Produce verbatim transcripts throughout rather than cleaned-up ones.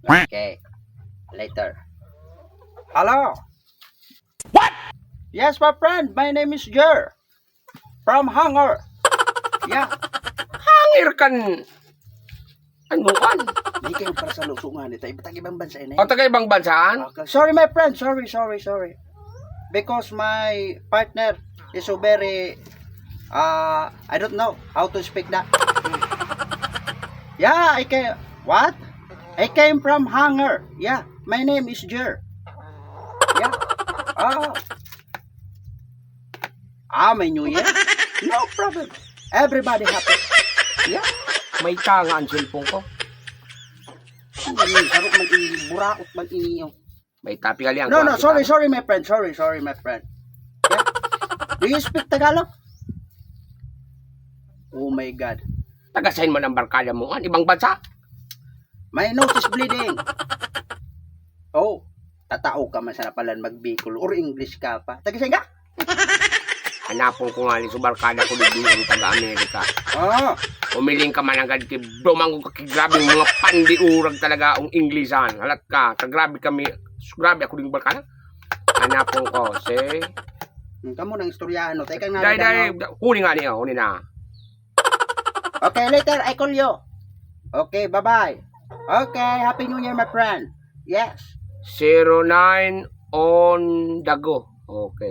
Okay. Later. Hello. What? Yes, my friend. My name is Jer. From Hangar. Yeah. Hangir kan, ano kan? Di kayo para sa lusungan. Ito, iba, taga ibang bansa ini. O, taga ibang bansa? Okay. Sorry, my friend. Sorry, sorry, sorry. Because my partner is so very, uh, I don't know how to speak that. Yeah, I can, what? I came from Hangar. Yeah, my name is Jer. Yeah. Oh. Ah, may New Year? No problem. Everybody happy. Yeah. May tanga ang cellphone ko. Hmm, sarap man ini, buraot man ini, oh. May tapi ka liyan, No, kuha no, kita. Sorry, sorry, my friend. Sorry, sorry, my friend. Yeah. Do you speak Tagalog? Oh my God. Taga saan man ang barkada mo? An ibang bansa? My nose is bleeding. Oh, tatao ka man sana pala mag-Bicol or English ka pa. Taga saan ka? Hanapon ko nga ni sa barkada ko digdi ang taga Amerika. Ah. Umiling ka man agad kay dumangog ka kay grabe mga pandiurag talaga ang Inglisan. Halat ka, ta grabe kami, grabe ako ding barkada. Hanapon ko, si Hmm, kamo nang istoryahan, no? Teka nga, Day, teka day, nga. Huli nga niya, huli na. Okay, later, I call you. Okay, bye-bye. Okay, Happy New Year, my friend. Yes. Zero nine on the go. Okay.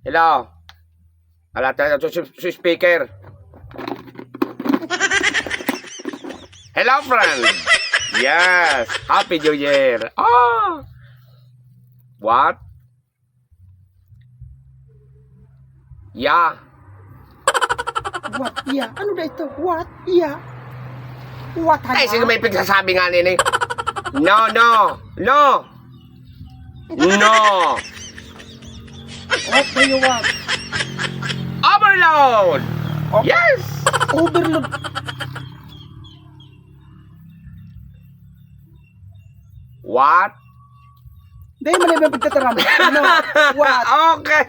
Hello. Ala, ta-, ito si, si speaker. Hello, friend. Yes. Happy New Year. Ah. What? Yeah. What? Yeah? Ano na ito? What? Yeah? What? Ay, sino may pagsasabi nga nini? No, no, no. No. What do you want? Overload. Oh. Yes. Overload. What? Dahil man ibang pagtataram. Ano? What? Okay.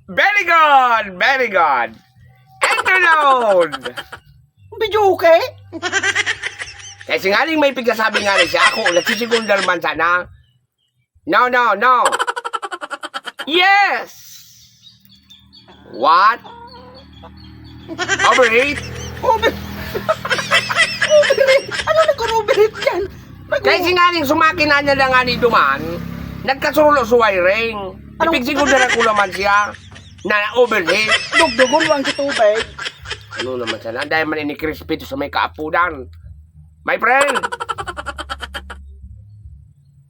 Very good. Very good. Interlude. Video okay? Kasi nga ning may pigsasabi nga ni siya, ako, nagsisegunda man sana. No, no, no. Yes. What? Overheat? Over-, overheat? Ano na kung overheat yan? Nag- Kaya si nganing sumakin na niya lang nga ni Duman, nagkasurulo sa wiring. Anong Ipigsigod na lang ko naman siya na overheat. Dugdugon lang sa tubig. Ano naman sana? Dahil man ini crispy to sa may kaapudan. My friend!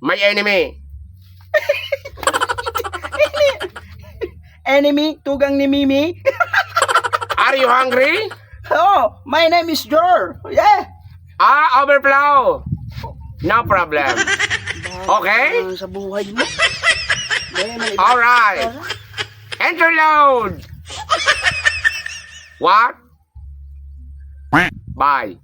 My enemy! Enemy? Tugang ni Mimi? Are you hungry? Oh, my name is Jor. Yeah. Ah, overflow. No problem. Okay? Ah, sa buhay mo. Gaya man, All right. Interlude. What? Bye.